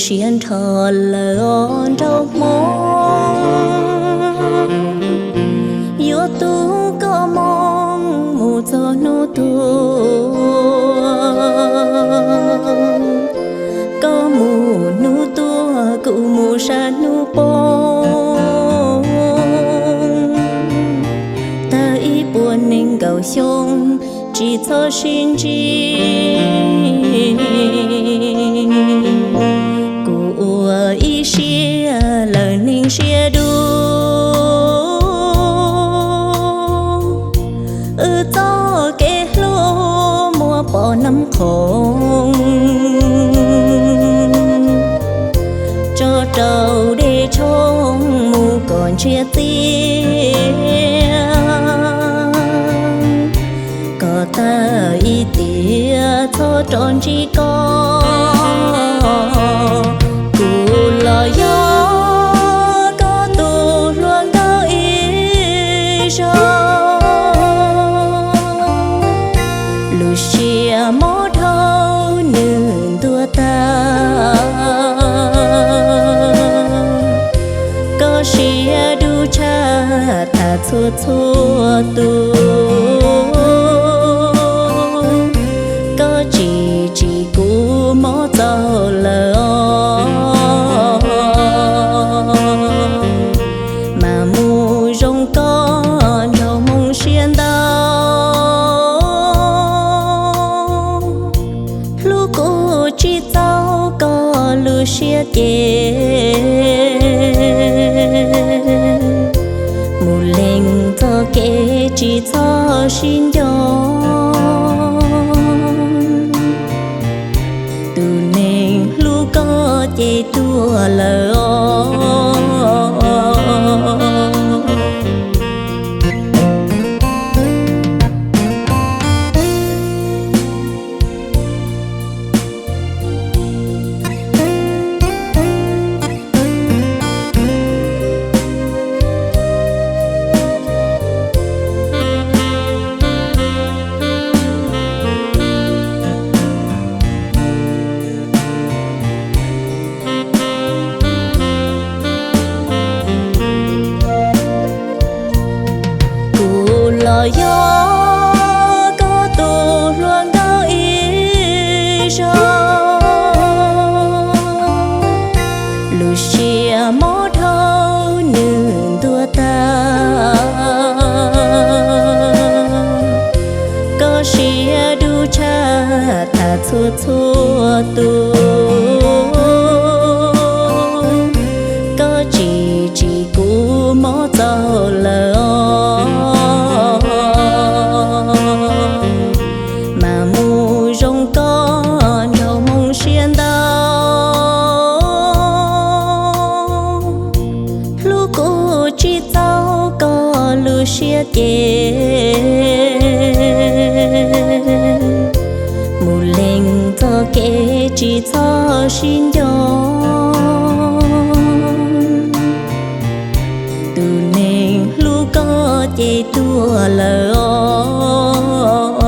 Siab nrho lawm os nraug Hmoob, yuav tu koj moo mus txog hnub tuag. Koj mus hnub tuag kuv mus sab hnub poob. Tag ib puas nees nkaum xyoo tsis txhob sib ntsib. Kuv ua ib siab lawm neeg siab dub, wb txoj kev hlub muaj pom nab qhoov, tso rau dej tshoob mus kom ntsiag txiag. Kom tag ib tiam txhob rov ntsib koj, kuv los yog koj tus hluas nkauj ib zaug. Lub siab mob dhau nws ntuag tag, koj siab dub tshaj tham txhua txhua tus. Koj tsis tsim kuv mob txaus lawm os, mas mus zoo koj nraug Hmoob siab ntau. Hlub kuv tsis txaus koj lub siab ces, mus lees txoj kev tsis txhob sib nco. Tus neeg hlub koj ces tuag lawm os. Kuv los yog koj tus hluas nkauj ib zaug, lub siab mob dhau nws ntuag tag. Koj siab dub tshaj tham txhua txhua tus, koj tsis tsim kuv mob txaus lawm os, mas mus zoo koj nraug Hmoob siab ntau. Hlub kuv tsis txaus koj lub siab ces, mus lees txoj kev tsis txhob sib nco. Tus neeg hlub koj ces tuag lawm os.